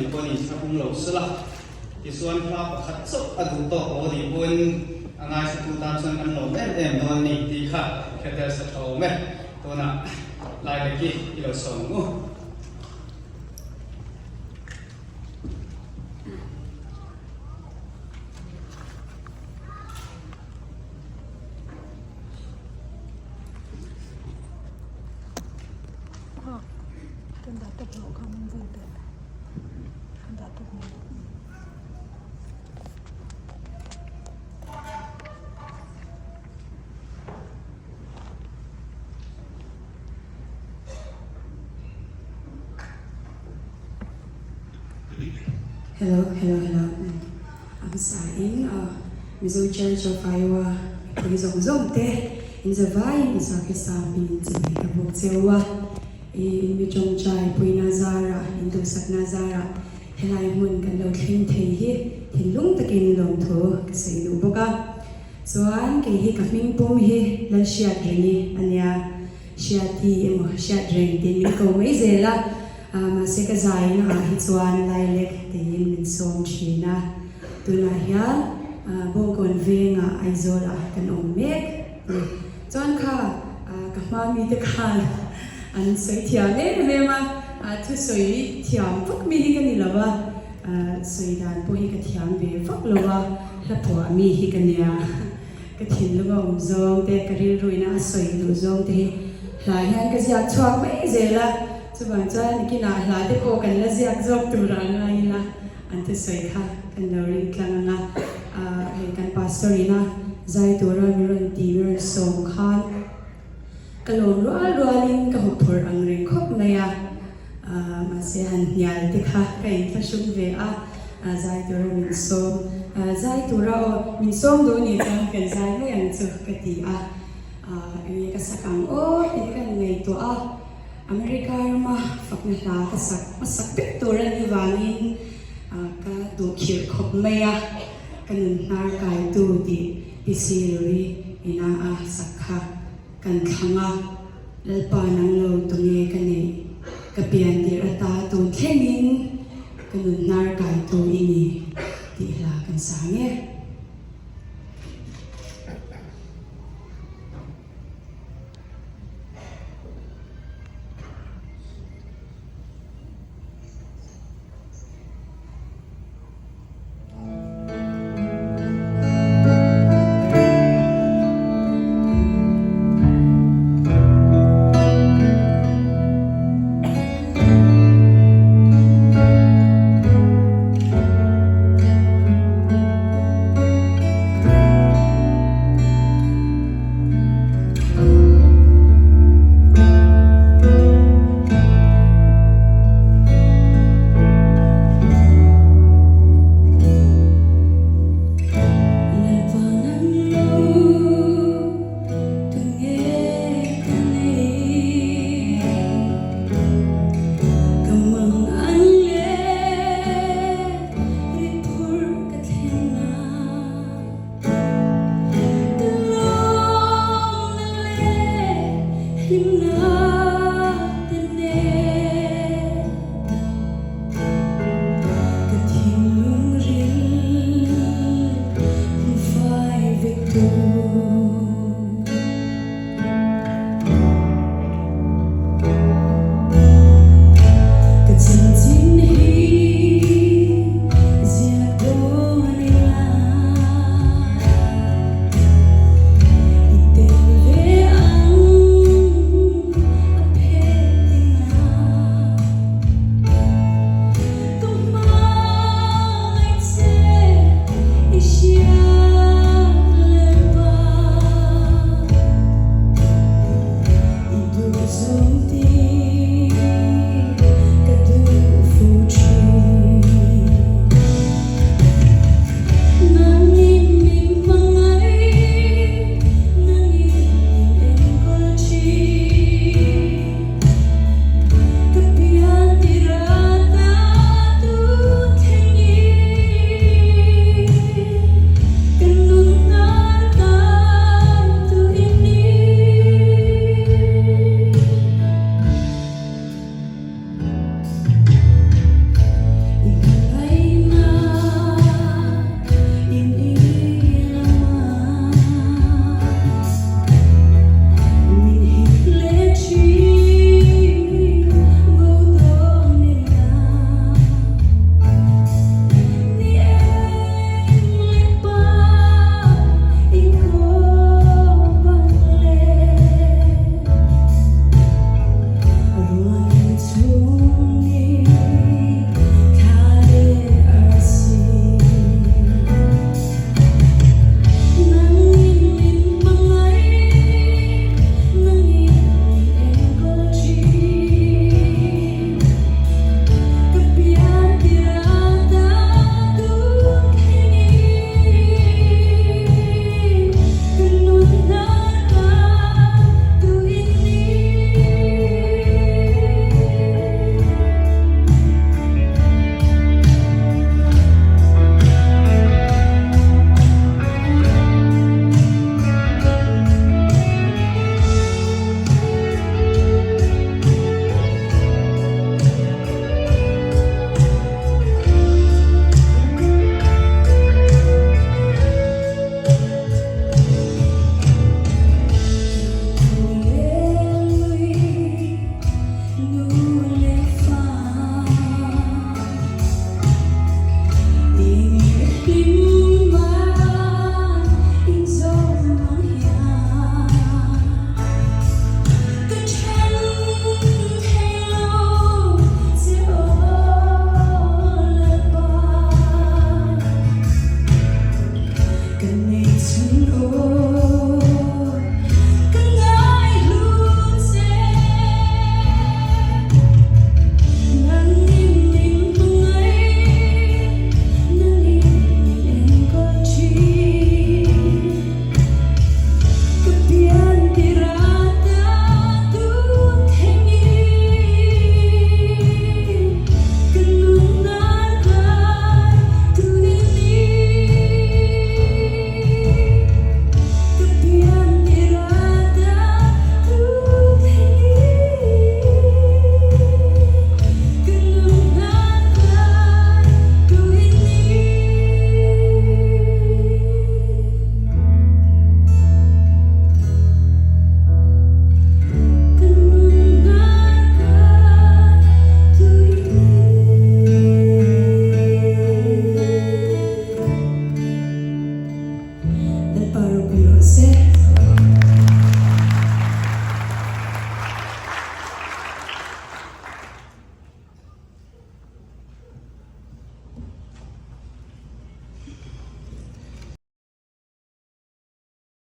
nih pawhin inthlahrung lo sela, tichuan hla pakhat chauh a duh tawk lo a nih pawhin a ngaithlatu tan chuan kan lawm em em dawn a ni tih kha hretel sa tha awm e. Tunah Laileki i lo sawm ang u. Hello hello hello a hmasa in Mizo Church of Iowa mipui zawng zawng te in zavai in Isua Krista hming in chimei ka bawk cheu a i in mi tawngtai puina zara in duhsakna zara helai hmun kan lo thleng thei hi thinlung takin lawmthu ka sawi duh bawk a. Chuan kei hi ka hming pum hi Lalhriatrengi a nia, Hriati emaw Hriatreng tiin min ko mai zel a, mahse ka zaina ah hi chuan Lailek tiin min sawm thin a, tunah hian Bawngkawn vengah Aizawl ah kan awm mek ni. Chuan kha ka hma mite khan an sawi thiam em em a, thusawi thiam vak mi hi ka ni lo a, Sawi dan pawh hi ka thiam ve vak lo a, hla phuah mi hi ka nia. Ka thinlung a awm zawng te, ka rilruina a sawi duh zawng te hi hla hian ka ziak chhuak mai zel a, chuvang chuan nikinah hla te pawh kan la ziak zawk tur ah ngai ila an thusawi kha kan lo ring tlang ang a. Hei kan pastor ina zai tura mi rawn ti mi rawn sawm khan Ka lawm rual rualin ka hawp phawrh ang reng khawp mai a, mahse han hnial te kha ka inthlahrung ve a, zai tura min sawm, zai tura aw min sawm duh nih chuan kan zai mai ang chu ka ti a, enge ka sak ang aw tih ka ngaihtuah a, America rama fakna hla ka sak hmasak ber tur a nih vangin ka duhkhirh khawp mai a, ka nun hnar kaitu tih PC Luri ina a sak kha. Kan thlang a, Lalpa nang lo tunge ka neih, ka pian tirh ata tun thlengin ka nun hnar kaitu i ni tih hla kan sang e.